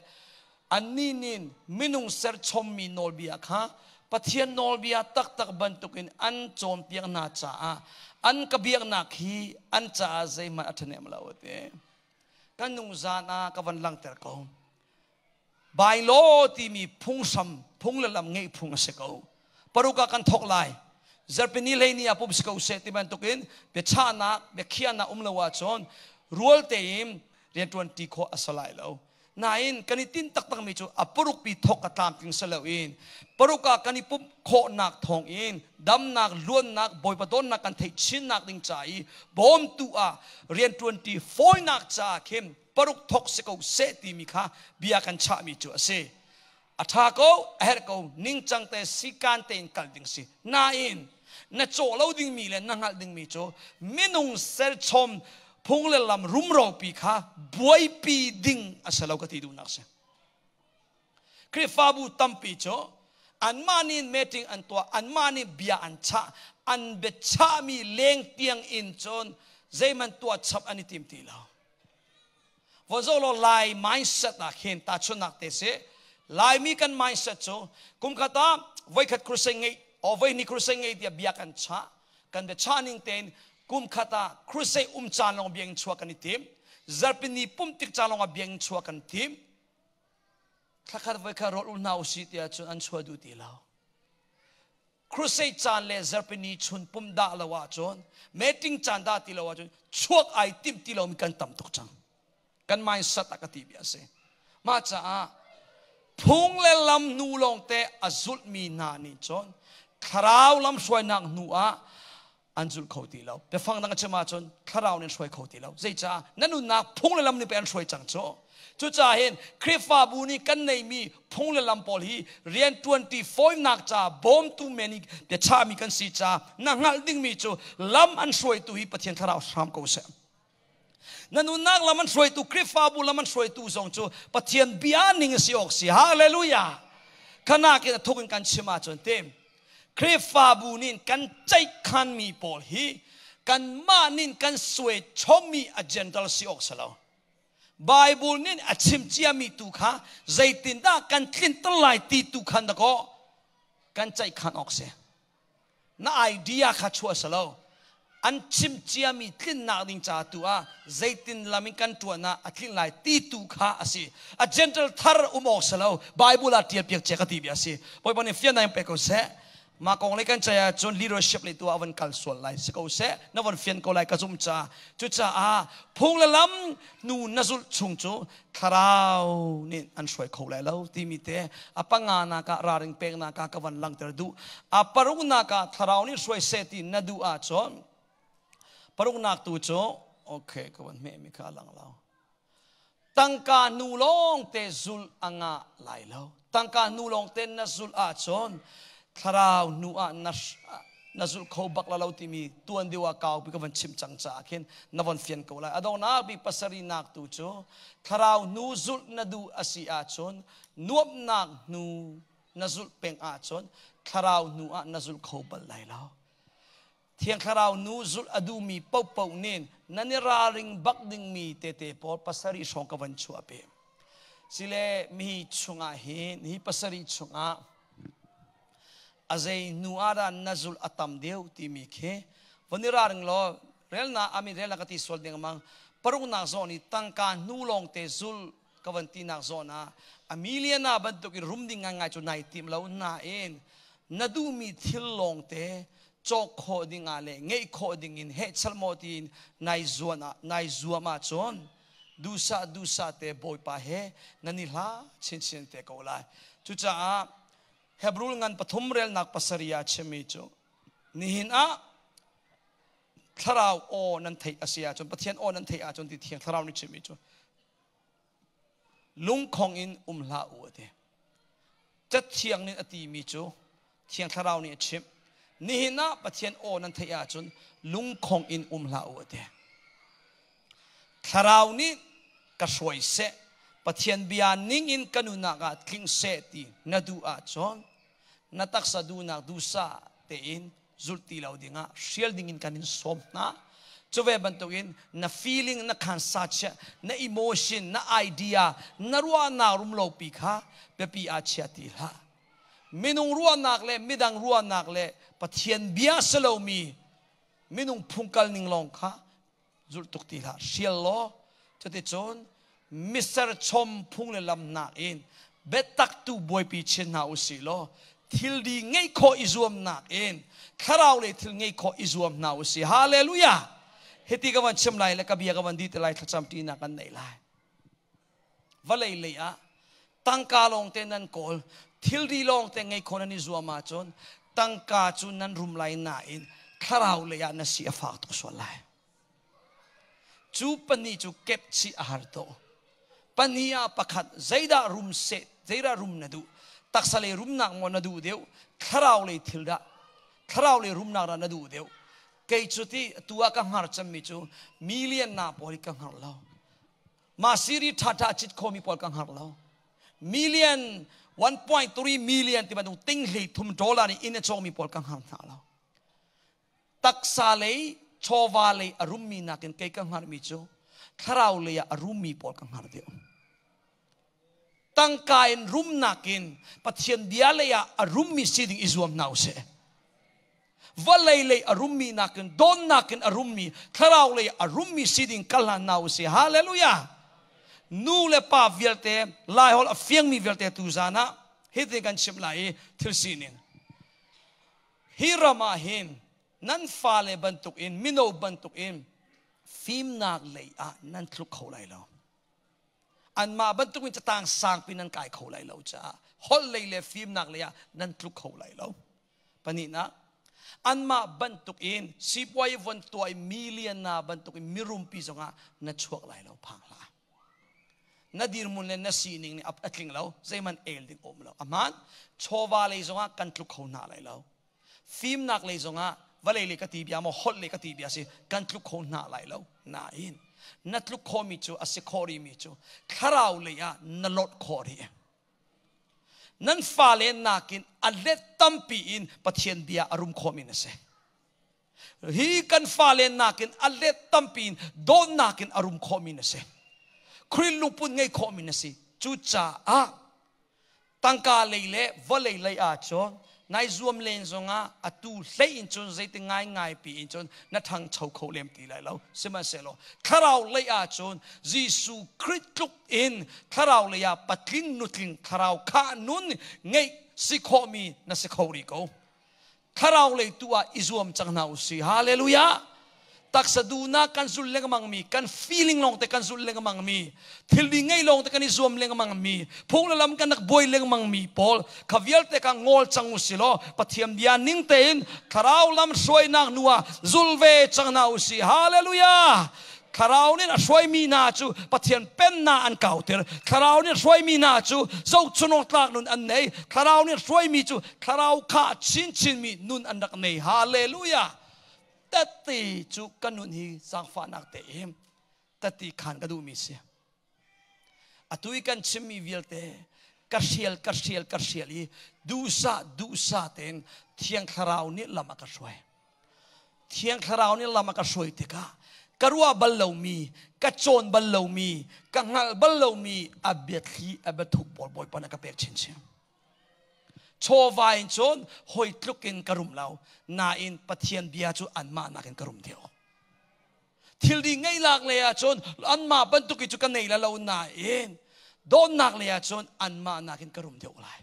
annih nih minung serchommi nawlbia kha Pathian nawlbia taktak bantukin an cawnpiak hna caah an ka biaknak hi an caah zeihmanh a ṭhahnem lo a ti kan nung zan ah ka van langhter ko Bylaw timi phunghram phung le lam ngeih phung a si ko. Paruk ah kan thawk lai. Zarhpini hleini ah pum si ko seh ti bantukin biachahnak, biakhiahnak um lo ahcun rual tein rianṭuan ṭi khawh a si lai lo. Nain kan i tinh taktakmi cu a paruk pi thawk a tlamtling si loin paruk ah kan i pumh khawhnak thawngin damnak, luannak, Bawipa dawtnak kan theih chinnak ding ca i bawmtu ah rianṭuan ṭi fawinak caah khin paruk thok si ko seh timi kha bia kan chahmi cu a si. A ṭha ko, a herh ko, ningcang te sikan tein kal ding si. Nain, na cawh lo dingmi le na hngalh dingmi cu minung serchom phung le lam rumropi kha buaipi ding a si lo ka ti duhnak si. Khrihfabu tampi cu anmah nih meeting an tuah, anmah nih bia an chah, an biachahmi leng tiang in cun zeihmanh tuah chap an i tim ti lo. Vozo law Lai mindset ah khin tahchunhnak te si Laimi kan mindset cu kum khat ah voikhat crusade ngei o voihnih crusade ngei tiah bia kan chah kan bia chah ning tein kum khat ah crusade um caan lawng biakinn chuah kan i tim zarhpini pum tik caan lawng ah biakinn chuah kan tim thlakhat voikhat rawl ul hna usih tiah cun an chuah duh ti lo Crusade caan le zarhpini chun pum dah lo ahcun meeting caan dah ti lo ahcun chuak ai timh ti lomi kan tam tuk cang. Kan mindset ah ka ti bia a si. Mah caah Phung le lam hnu lawngte a zulhmi hna nih cun thlarau lamhruainak hnu ah an zul kho ti lo. Biafang dang a chim ahcun thlarau nih an hruai kho ti lo. Zeicah? Na nunnak phung le lam nih pei an hruai cang cu. Cucaah hin Khrihfabu nih kan neimi phung le lam pawl hi rian ṭuanṭi fawinak ca bawmtu men i biachahmi kan si ca na hngalh dingmi cu lam an hruaitu hi Pathian thlarau hram ko seh. Na nunnak lam an hruaitu Khrihfabu lam an hruaitu zong cu Pathian bia ning a si awk si. Hallelujah! Khanak in a thuk in kan chim ahcun te Khrihfabu nih kan ceihkhanmi pawl hi kanmah nih kan suai chommi agenda si awk si lo. Bible nih a chim ciami tu kha zeitindah kan tlinter lai ti tu khan dakaw kan ceihkhan awk si. Na idea kha chuah si lo. An chim ciami tlinnak ding ca tu ah zeitin lam in kan tuan ah a tlin lai ti tu kha a si. A gentle thar um awk si lo. Bible ah tial piak cia ka ti bia si. Bawipa nih fiannak in pe ko seh. Mah kong lei kan ceih ahcun leadership lei tu ah van kal sual lai si ko seh. Na von fian ko lai ka zumh caah. Cucaah phung le lam nu na zulh chung cu thlarau nih an hruai kho lai lo timi te a panga nak ah ralring peknak ah ka van langhter duh. A paruknak ah thlarau nih hruai seh ti na duh ahcun paruknak tu cu okay ka van hmeh mi kha a lang lo. Tangka nu lawng te zulh a ngah lai lo. Tangka nu lawng te na zulh ahcun thlarau hnu ah na na zulh kho bak la lo timi tuan deuh ah kaupi ka van chim cang caah khin na von fian ko lai. A donghnak bik pasarihnak tu cu thlarau hnu zulh na duh a si ahcun nuamhnak hnu na zulh peng ahcun thlarau hnu ah na zulh kho bal lai lo. Thiang Thlarau nu zulh a duhmi paohpaoh nih nan i ralring bak dingmi tete pawl pasarih hrawng ka van chuah pe. Sile mihi chungah hin hi pasarih chungah a zei hnu ah dah na zulh a tam deuh timi khi von i ralring law relnak ami relnak ka ti sual ding mang paruknak zawn i tangka hnu lawng te zul ka van tinak zawn ah a million ah bantuk in rum ding ngai cu nai tim lo nain na duhmi thil lawng te cawk khawh ding ah le ngeih khawh ding in heh chalmaw tiin nai zuan ah nai zuam ahcun duhsah duhsah te Bawipa he nan i hla chinchin te ko lai. Cucaah Hebrew ngan pathum relnak pasarih ah chimmi cu nihin ah thlarau aw nan theih a si ahcun, Pathian aw nan theih ahcun ti Thiang Thlarau nih chimmi cu lungkhong in um hlah u a ti. Cathiang nih a timi cu Thiang Thlarau nih a chimh. Nihin ah Pathian aw nan theih ahcun lungkhong in um hlah u a ti. Thlarau nih ka hruai seh, Pathian bia ning in ka nunnak ah tling seh ti na duh ahcun na taksa duhnak duhsah tein zulh ti lo dingah hrial dingin kan in sawm hna. Cu ve bantukin na feeling, na khansa chia, na emotion, na idea, na ruahnak rumlopi kha biapi ah chia ti hlah. Minung ruahnak le midang ruahnak le Pathian bia si lomi minung phungkal ning lawng kha zulh tuk ti hlah. Hrial law cuticun miser chom phung le lam nakin biatak tu buaipi chin hna usih law thilri ngeih khawh i zuamnak in thlarau le thil ngeih khawh i zuam hna usih. Hallelujah! Hiti ka van chim lai le ka bia ka van di te lai, thlacam ṭinak kan neih lai. Vawlei lei ah tangka lawng te nan kawl, thilri lawng te ngei khawh nan i zuam ahcun tangka cu nan rum lai nain thlarau lei ah na si a fak tuk sual lai. Cu pahnih cu kep chih a har tuk. Pahnih ah pakhat zeidah rum seh, zeidah rum na duh? Taksa lei rumnak maw na duh deuh? Thlarau lei thil dah? Thlarau lei rumnak dah na duh deuh? Kei cu ti tu ah ka hngar cemmi cu million na pawl hi ka hngar lo. Mah siri ṭhaṭha cit khomi pawl ka hngar lo. Million 1.3 million ti bantuk ting hlei thum dollar in inn a cawngmi pawl ka hngar hna lo. Taksa lei chawva lei a rummi nakin kei ka hngarmi cu thlarau lei ah a rummi pawl ka hngar deuh. Tangka in rumnak in Pathian bia lei ah a rummi si ding i zuam hna usih. Vawlei lei a rummi nakin dawnnak in a rummi thlarau lei a rummi si ding kal hna usih. Hallelujah! Nu le pa vialte Laiholh a fiangmi vialte tu zan ah hitin kan chimh lai i thil sining hi ram ah hin nan fale bantukin mino bantukin fimnak lei ah nan tluk kho lai lo. Anmah bantuk in catang sangpi nan kai kho lai lo caah holh lei le fimnak lei ah nan tluk kho lai lo. Pahnihnak, anmah bantuk in sipuai von tuah i million na bantuk in mirumpi zongah na chuak lai lo phang hlah. Na dirhmun le na sining nih a tling lo, zeihmanh el ding um lo. Ahmaan, chawva lei zongah kan tluk kho hna lai lo. Fimnak lei zongah vawlei le ka ti bia maw holh le ka ti bia si kan tluk kho hna lai lo. Nain na tluk khawhmi cu a si khawh rihmi cu thlarau lei ah na lawt khawh rih. Nan fale nakin a let tampi in Pathian bia a rum khawhmi na si. Hi kan fale nakin a let tampi in dawtnak in a rum khawhmi na si. Khrih lungput ngei khawhmi na si. Cucaah tangka lei le vawlei lei ah cun nai zuam len zongah atu hlei in cun zeiti ngaingai pi in cun na ṭhangcho kho lem ti lai lo. Sihmanhsehlaw thlarau lei ah cun Jesuh Khrih tluk in thlarau lei ah patling nutling thlarau khah nun ngeih si khawhmi na si kho rih ko. Thlarau lei tu ah i zuam cang hna usih. Hallelujah! Taksa duhnak kan zul lengmang mi, kan feeling lawng te kan zul lengmang mi, thil di ngei lawng te kan i zuam lengmang mi, phung le lam kan rak buai lengmang mi pawl kha vialte ka ngol cang usih law Pathian bia ning tein thlarau lam hruainak nu ah zul ve cang hna usih. Hallelujah! Thlarau nih a hruaimi hna cu Pathian pennak an kauter. Thlarau nih hruaimi hna cu zohchunawk tlak nun an nei. Thlarau nih hruaimi cu thlarau kha chinchinmi nun an rak nei. Hallelujah! Tatti cu ka nun hi zaangfahnak te in tatti khan ka duhmi si. Atu i kan chimmi vialte ka hrial ka hrial ka hrial i duhsah duhsah tein Thiang Thlarau nih lam a ka hruai. Thiang Thlarau nih lam a ka hruai tikah ka ruah bal lomi, ka cawn bal lomi, ka hngalh bal lomi a biathli a biathup pawl Bawipa nih a ka pek chinchin. Chawva in cun hawi tluk in ka rum lo, nain Pathian bia cu anmah nakin ka rum deuh. Thilri ngeilak lei ah cun anmah bantuk i cu ka nei la lo nain dawtnak lei ah cun anmah nakin ka rum deuh lai.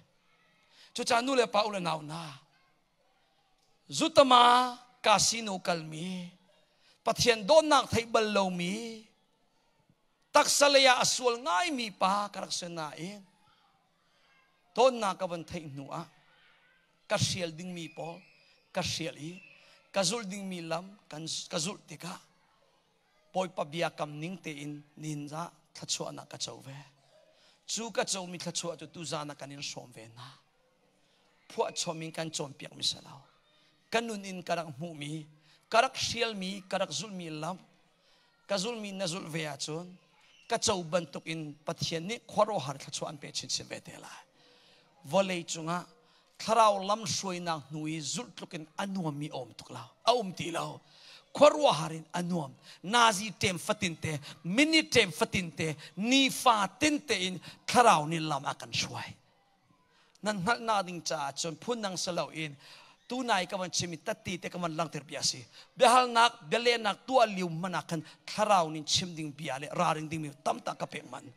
Cucaah nu le pa u le nau hna, zutama casino kalmi, Pathian dawtnak theih bal lomi, taksa lei ah a sual ngaimi pa ka rak si nain dawtnak ka van theih hnu ah ka hrial dingmi pawl ka hrial i ka zulh dingmi lam ka zulh tikah Bawipa biakam ning tein nihin ah thluachuahnak ka co ve. Cu ka comi thluachuah cu tuzan ah kan in hrawm ve hna. Phuahchom in kan cawnpiakmi si lo. Ka nun in ka rak hmuhmi, ka rak hrialmi, ka rak zulhmi lam, ka zulhmi na zulh ve ahcun ka co bantuk in Pathian nih khuaruahhar thluachuah an pe chinchin ve te lai. Vawlei cungah thlarau lam hruainak hnu i zulh tluk in a nuammi a um tuk lo a um ti lo khuaruahhar in a nuam nazi ṭem fatin te minute ṭem fatin te nifa tin te in thlarau nih lam a kan hruai nan hngalhnak ding caah cun phun dang si loin tunai ka van chim i tatti te ka van langhter bia si biahalnak bialehnak tuah liu hmanh ah khan thlarau nih chim ding bia le ralring dingmi tam tak ka pek man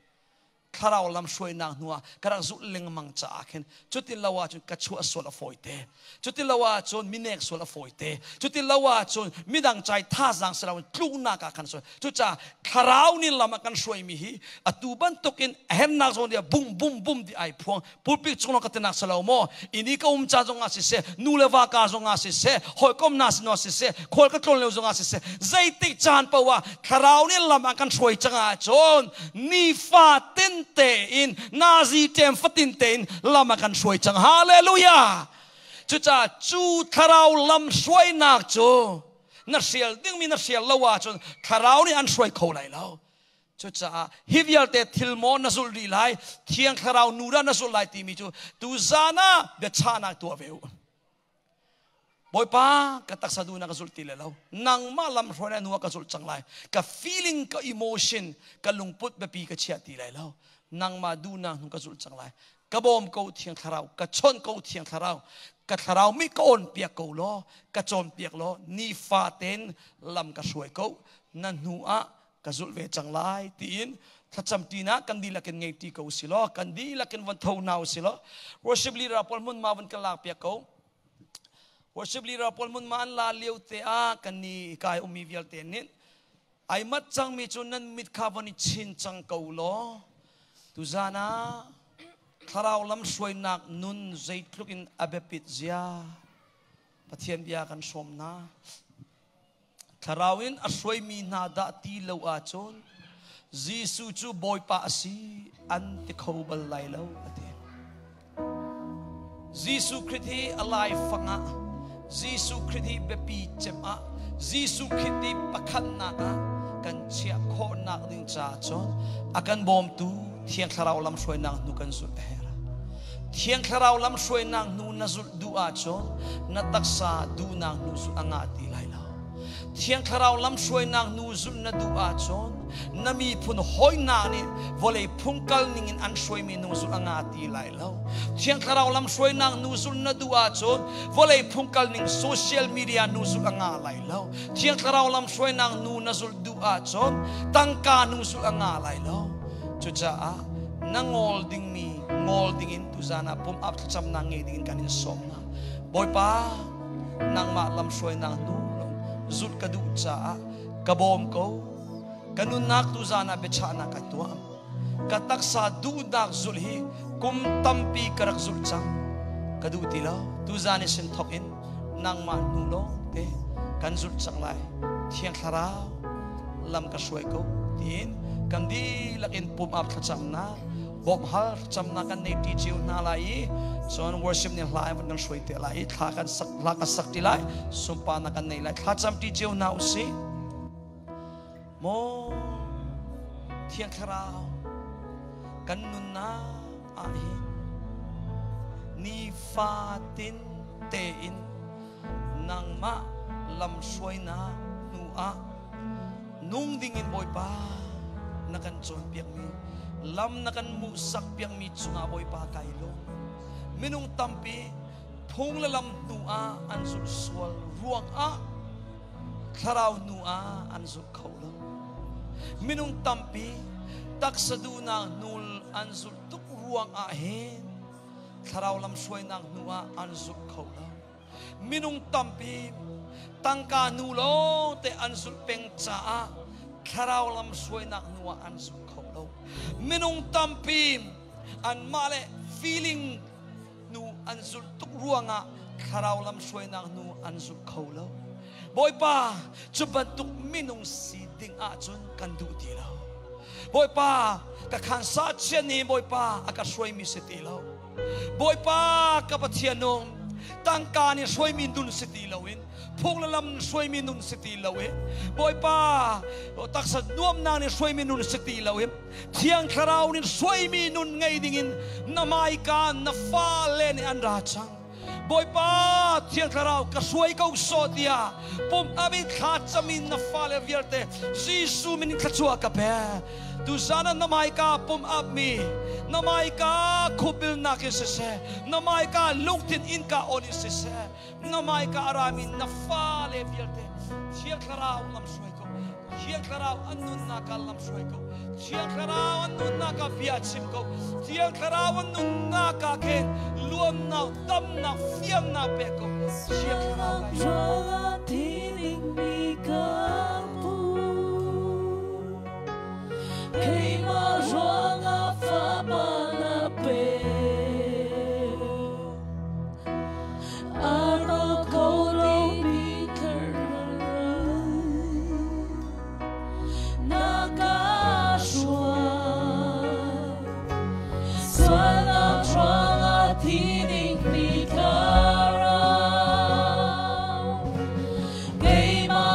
thlarau lam hruainak hnu ah ka rak zulh lengmang caah khin cutin lo ahcun ka chuah sual a fawi te cutin lo ahcun minek sual a fawi te cutin lo ahcun midang cai thazaang si loin tluknak ah khan sual cucaah thlarau nih lam a kan hruaimi hi atu bantukin a hernak zawn dia bum bum bum di ai phuang pulpit chung ka tinak salo maw ini ka um ca zong ah siseh nu le va ka zong ah siseh hawikom na sin siseh khual ka tlawn lio zong ah siseh zeitik caan paoh ah thlarau nih lam ah kan hruai cang ahcun nifa tin tein nazi ṭem fatin tein lam ah kan hruai cang hallelujah cucaah cu thlarau lam hruainak cu na hrial dingmi na hrial lo ahcun thlarau nih an hruai kho lai lo Cucaah hi vialte thil maw na zulh rih lai, Thiang Thlarau nu dah na zulh lai timi cu tuzan ah biachahnak tuah ve u. Bawipa, ka taksa duhnak ka zulh ti le lo. Nangmah lam hruai nu ah ka zulh cang lai. Ka feeling, ka emotion, ka lungput biapi ka chiah ti lai lo. Nangmah duhnak hnu ka zulh cang lai. Ka bawm ko Thiang Thlarau, ka chawnh ko Thiang Thlarau, ka thlarau mi ka on piak ko law, ka cawn piak law, nifa ten lam ka hruai ko. Na hnu ah ka zulh ve cang lai tiin thlacam ṭinak kan dihlak in ngei ṭi ko si law kan dihlak in von tho hna usih law worship leader pawl hmunhma von kan lak piak ko worship leader pawl hmunhma an la lio te ah kan ni kai ummi vialte nih ai mat cangmi cu nan mit kha von i chin cang ko law. Tuzan ah thlarau lamhruainak nun zeitluk in a biapit zia Pathian bia kan hrawm hna. Thlarau in a hruaimi hna dah ti lo ahcun Jesuh cu Bawipa a si an ti kho bal lai lo a ti. Jesuh Khrih hi a laifang ah Jesuh Khrih hi biapi cem ah Jesuh Khrih hi pakhatnak ah kan chiah khawhnak ding caah cun a kan bawmtu Thiang Thlarau lamhruainak hnu kan zulh a herh. Thiang Thlarau lamhruainak hnu na zulh duh ahcun na taksa duhnak hnu zulh a ngah ti lai lo. Thiang Thlarau lamhruainak hnu zulh na duh ahcun na miphun hawinak nih vawlei phungkal ningin an hruaimi nu zulh a ngah ti lai lo. Thiang Thlarau lamhruainak hnu zulh na duh ahcun vawlei phungkal ning social media hnu zulh a ngah lai lo. Thiang Thlarau lamhruainak hnu na zulh duh ahcun tangka hnu zulh a ngah lai lo. Cucaah na ngawl dingmi ngawl dingin tuzan ah pum ap thlacamnak ngei dingin kan in sawm hna. Bawipa, nangmah lamhruainak hnu lawng zulh ka duh caah ka bawm ko. Ka nunnak tuzan ah biachahnak ka tuah. Ka taksa duhnak zulh hi kum tampi ka rak zulh cang. Ka duh ti lo. Tuzan i sin thawk in nangmah hnu lawng te kan zulh cang lai. Thiang Thlarau lam ka hruai ko tiin kan dihlak in pum ap thlacamnak bawmhhal thlacamnak kan nei ṭi cio hna lai i cun worship nih hla in kan hruai te lai i thla kan sak hla kan sak ti lai sunparnak kan nei lai thlacam ṭi cio hna usih maw Thiang Thlarau kan nunnak ah hin nifatin tein nangmah lamhruainak hnu ah nung dingin Bawipa na kan cawnpiakmi lam na kan hmuhsak piakmi cungah Bawipa kai lawm. Minung tampi phung le lam hnu ah an zulh sual ruangah thlarau hnu ah an zulh kho lo. Minung tampi taksa duhnak hnu an zulh tuk ruangah hin thlarau lamhruainak hnu ah an zulh kho lo. Minung tampi tangka nu lawngte an zulh peng caah thlarau lam hruainak hnu ah an zul kho lo. Minung tampi anmah le feeling nu an zulh tuk ruangah thlarau lam hruainak hnu an zul kho lo. Bawipa, cu bantuk minung si ding ahcun kan duh ti lo. Bawipa, ka khan sa chian nih Bawipa a ka hruaimi si ti lo. Bawipa ka Pathian nung tangka nih hruaimi nun si ti loin phung le lam hruaimi nun si ti loin Bawipa taksa nuamnak nih hruaimi nun si ti loin Thiang Thlarau nih hruaimi nun ngei dingin na hmaika na fale nih an ra cang. Bawipa Thiang Thlarau ka hruai ko sawh tiah pum abi thla camin na fale vialte Jesuh min in thluachuah ka pe. Tuzan ah na hmaika pum ap mi na hmaika khupbilnak in siseh na hmaika lungthin innka on in siseh na hmaika a rami na fale vialte Thiang Thlarau lam hruai ko. Thiang Thlarau an nunnak ah lam hruai ko. Thiang Thlarau an nunnak ah bia chim ko. Thiang Thlarau an nunnak ah khin luamnak, damnak, fiangnak pe ko. Thiang Thlarau Keimah ruangah fapa na pe. A rawk ko lomi na ka hruai. Sualnak ruangah thi dingmi ka ram. Keimah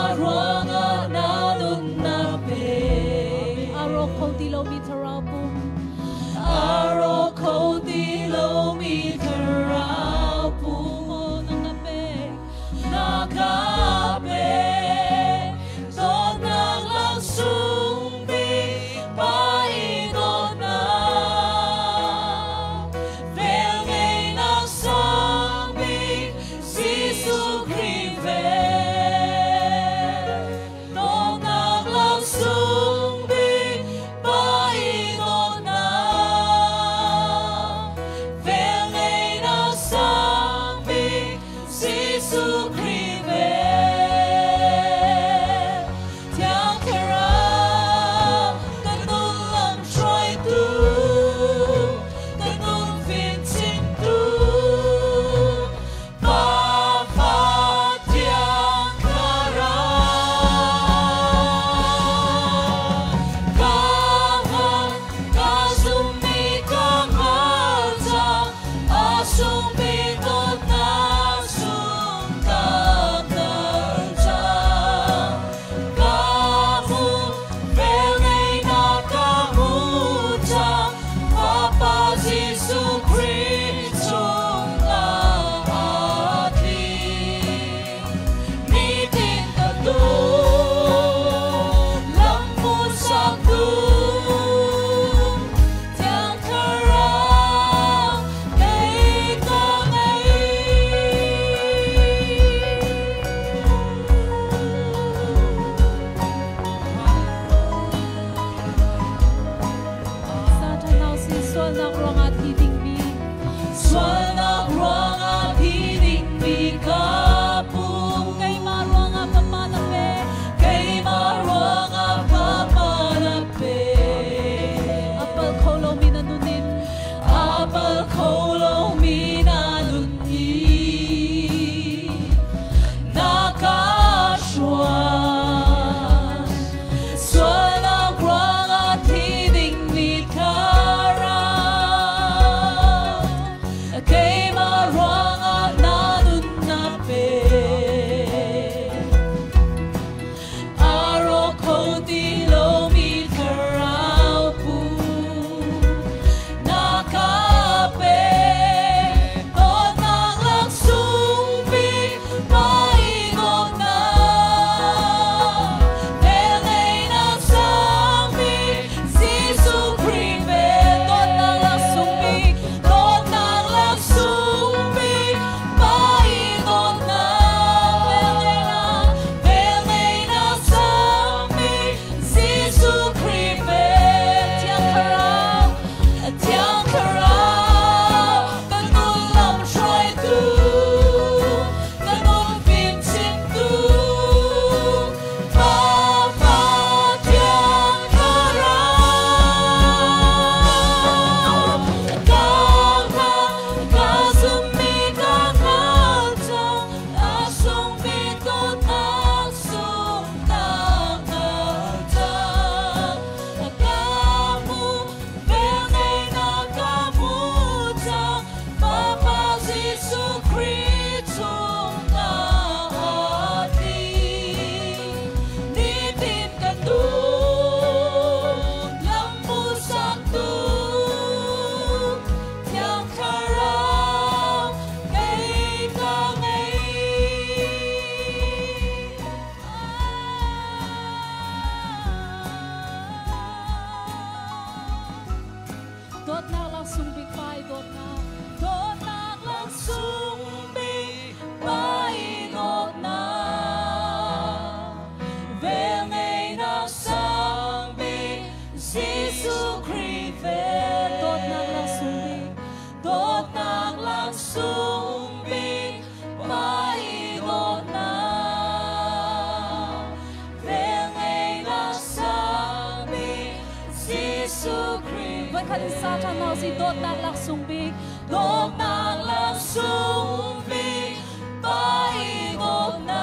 khat in sa ṭhan hna usih. Dawtnak laksung bik, dawtnak laksung bik, Pa i dawtnak,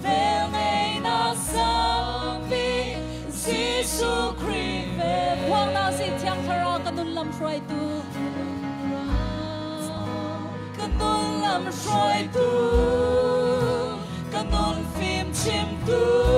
velngeihnak sang bik, Jesuh Khrih vel. Phuang hna usih, Thiang Thlarau ka nun lam hruaitu. Ka nun lam hruaitu, ka nun fim chimtu.